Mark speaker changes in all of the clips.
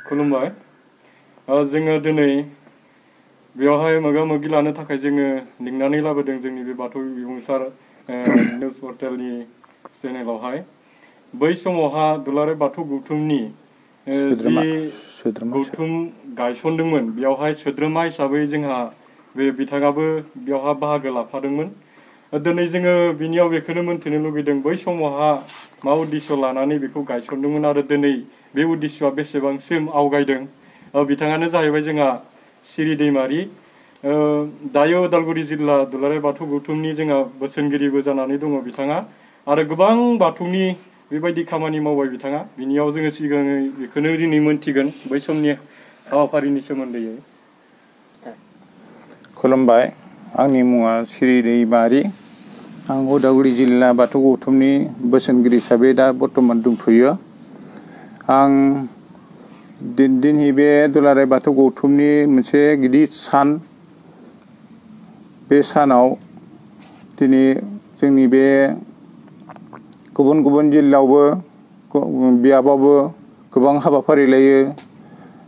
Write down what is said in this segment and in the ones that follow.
Speaker 1: खुलुमबाय जोङो दिनै बेवहाय मोगा-मोगि लानो थाखाय जोङो लिंनानै लाबोदों जोंनि बे बाथौ बिबुंसार निउज पर्टेलनि चेनेलावहाय बै समावहा दुलाराय बाथौ गौथुमनि जि गौथुम गायसनदोंमोन बेवहाय सोद्रोमा हिसाबै जोंहा बे बिथाङाबो बेवहा बाहागो लाफादोंमोन। दिनै जोङो बिनियाव बेखौनो मोन्थिनो लुगैदों बै समावहा मा उद्देश्य लानानै बेखौ गायसनदोंमोन आरो दिनै बे उद्देश्यआ बेसेबांसिम आवगायदों। बिथाङानो जाहैबाय जोंहा सिरि दैमारि दायो उदालगुरि जिल्ला दुलाराय बाथौ गौथुमनि जोंहा बोसोनगिरिबो जानानै दङ बिथाङा आरो गोबां बाथौनि बेबायदि खामानि मावबाय बिथाङा। बिनियाव जोङो सिगाङै बेखौनो दिनै मोन्थिगोन बै समनि हाबाफारिनि सोमोन्दै।
Speaker 2: खुलुमबाय, आंनि मुङा सिरि दैमारि। आं उदालगुरि जिल्ला बाथौ गौथुमनि बोसोनगिरि हिसाबै दा बर्थमान दंथ'यो। आं दिनै बे दुलाराय बाथौ गौथुमनि मोनसे गिदिर सान। बे सानाव दिनै जोंनि बे गुबुन गुबुन जिल्लायावबो बियाबावबो गोबां हाबाफारि लायो।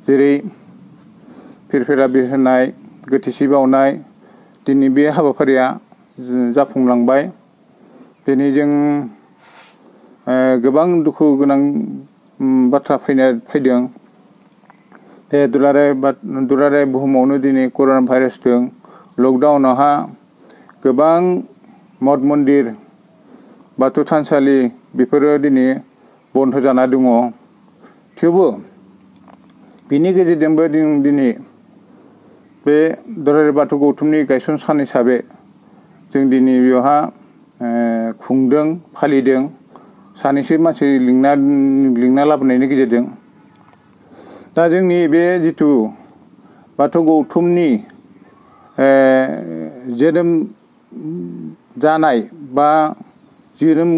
Speaker 2: जेरै फिरफिला बिर होनाय, गोथैसि बावनाय, दिनै बे हाबाफारिया जाफुंलांबाय। दिनै जों गोबां दुखु गोनां बाथ्रा फैदों। बे दुलाराय बुहुमावनो दिनै कर'ना भाइरासजों लकडाउनावहा गोबां मठ मन्दिर, बाथौ थानसालि बेफोरो दिनै बन्द जाना दङ। थेवबो बिनि गेजेरजोंबो दिनै बे दुलाराय बाथौ गौथुमनि गायसन सान हिसाबै जों दिनै बेवहा खुंदों, फालिदों सानैसो मानसि लिंना लाबोनायनि गेजेरजों। दा जोंनि बे जिथु बाथौ गौथुमनि जोनोम जानाय बा जोनोम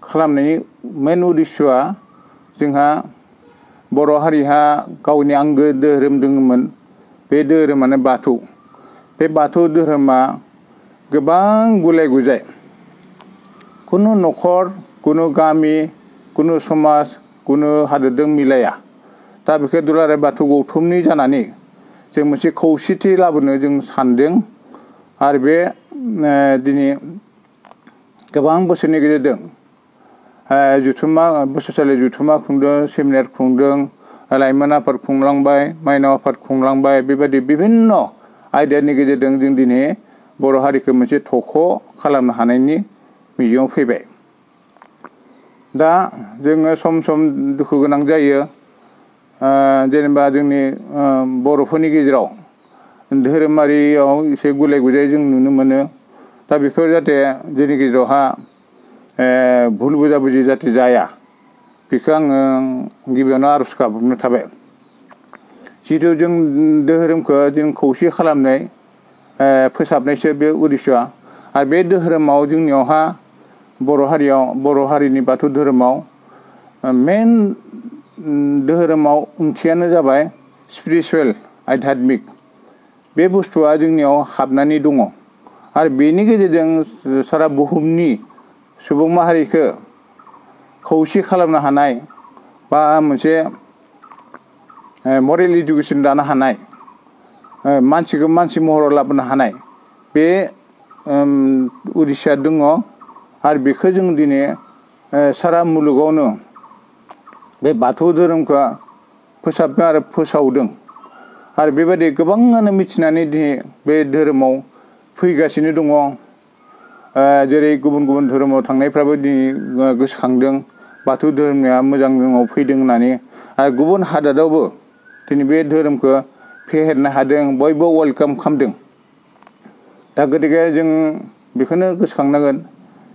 Speaker 2: खालामनायनि मेन उद्देश्यआ जोंहा बर' हारिहा गावनि आंगो धोरोम दङमोन। बे धोरोमानो बाथौ। बे बाथौ धोरोमा गोबां गुलाय गुजाय। खुनु न'खर, खुनु गामि, खुनु समाज, खुनु हादोरजों मिलाया। दा बेखौ दुलाराय बाथौ गौथुमनि जानानै जों मोनसे खौसेथि लाबोनो जों सानदों। आरो बे दिनै गोबां बोसोरनि गेजेरजों बोसोरसालि जथुम्मा खुंदों, सेमिनार खुंदों, लाइमोन आफाद खुंलांबाय, माइनाव आफाद खुंलांबाय। बेबायदि बिभिन्न आयदानि गेजेरजों जों दिनै बर' हारिखौ मोनसे थख' खालामनो हानायनि मिजिङाव फैबाय। दा जोङो सम सम दुखु गोनां जायो। जेनेबा जोंनि बर'फोरनि गेजेराव धोरोमारियाव एसे गुलाय गुजाय जों नुनो मोनो। दा बेफोर जाहाथे जोंनि गेजेरावहा भुल बुजाबुजि जाहाथे जाया, बेखौ आङो गिबियावनो आर'ज गाबनो थाबाय। जिथु जों धोरोमखौ जों खौसे खालामनाय फोसाबनायसो बे उद्देश्यआ। आरो बे धोरोमाव जोंनियावहा बर' हारिनि बाथौ धोरोमाव मेन धोरोमाव ओंथियानो जाबाय स्पिरिचुवेल, आध्यात्मिक। बे बुस्थुआ जोंनियाव हाबनानै दङ। आरो बेनि गेजेरजों सारा बुहुमनि सुबुं माहारिखौ खौसे खालामनो हानाय बा मोनसे मरेल इडुकेसन दानो हानाय, मानसिखौ मानसि महराव लाबोनो हानाय बे उद्देश्यआ दङ। आरो बेखौ जों दिनै सारा मुलुगावनो बे बाथौ धोरोमखौ फोसाबदों आरो फोसावदों। आरो बेबायदि गोबाङानो मिथिनानै दिनै बे धोरोमाव फैगासिनो दङ। जेरै गुबुन गुबुन धोरोमाव थांनायफ्राबो दिनै गोसोखांदों बाथौ धोरोमनिया मोजां धोरोमाव फैदों होननानै। आरो गुबुन हादोरावबो दिनै बे धोरोमखौ फेहेरनो हादों, बयबो वेलकाम खालामदों। दा गतिके जों बेखौनो गोसोखांनांगोन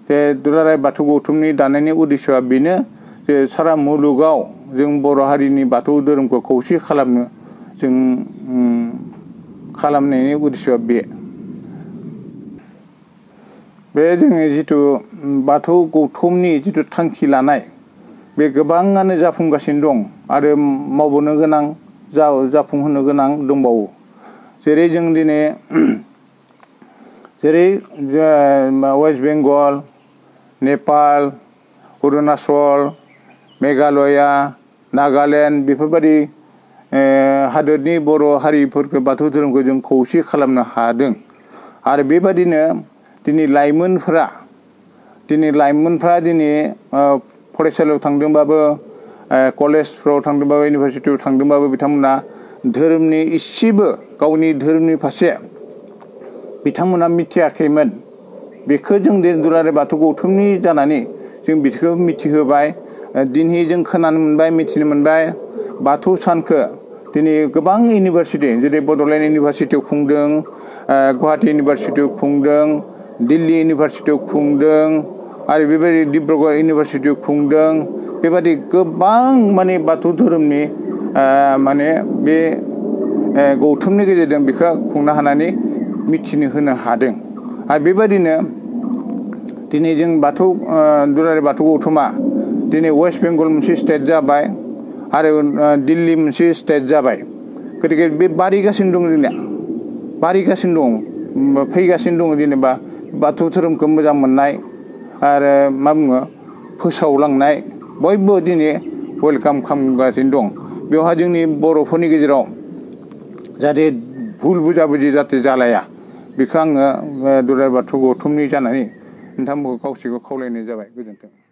Speaker 2: जे दुलाराय बाथौ गौथुमनि दानायनि उद्देश्यआ बेनो जे सारा मुलुगाव जों बर' हारिनि बाथौ धोरोमखौ खौसे खालामनो जों खालामनायनि उद्देश्यआ बे जोंनि जिथु बाथौ गौथुमनि जिथु थांखि लानाय बे गोबाङानो जाफुंगासिनो दं आरो मावबावनो गोनां, जाफुंहोनो गोनां दंबावो। जेरै जों दिनै वेस्ट बेंगल, नेपाल, अरुणाचल, मेघालया, नागालेण्ड बेफोरबायदि हादोरनि बर' हारिफोरखौ बाथौ धोरोमखौ जों खौसे खालामनो हादों। आरो बेबादिनो दिनै लाइमोनफ्रा दिनै फरायसालियाव थांदोंबाबो कलेजफ्राव थांदोंबाबो इउनिभारसिटियाव थांदोंबाबो बिथांमोना धोरोमनि इसेबो गावनि धोरोमनि फारसे बिथांमोना मिथियाखैमोन। बेखौ जों दुलाराय बाथौ गौथुमनि जानानै जों बेखौ मिथिहोबाय। दिनै जों खोनानो मोनबाय, मिथिनो मोनबाय बाथौ सानखौ दिनै गोबां इउनिभारसिटि जेरै बड'लेण्ड इउनिभारसिटियाव खुंदों, गुवाहाटि इउनिभारसिटियाव खुंदों, दिल्ली इउनिभारसिटियाव खुंदों आरो बेबायदि डिब्रुगड़ इउनिभारसिटियाव खुंदों। बेबादि गोबां माने बाथौ धोरोमनि माने बे गौथुमनि गेजेरजों बेखौ खुंनो हानानै मिथिनो होनो हादों। आरो बेबायदिनो दिनै जों दुलाराय बाथौ गौथुमा दिनै वेस्ट बेंगल मोनसे स्टेट जाबाय आरो दिल्ली मोनसे स्टेट जाबाय। गतिके बे बारिगासिनो दं, जोंनिया बारिगासिनो दं, फैगासिनो दङ। जेनेबा बाथौ धोरोमखौ मोजां मोननाय आरो मा बुङो फोसावलांनाय बयबो दिनै वेलकाम खालामगासिनो दं। बेवहाय जोंनि बर'फोरनि गेजेराव जाहाथे भुल बुजाबुजि जाहाथे जालाया, बेखौ आङो दुलाराय बाथौ गौथुमनि जानानै नोंथांमोनखौ खावसेखौ खावलायनाय जाबाय। गोजोन्थों।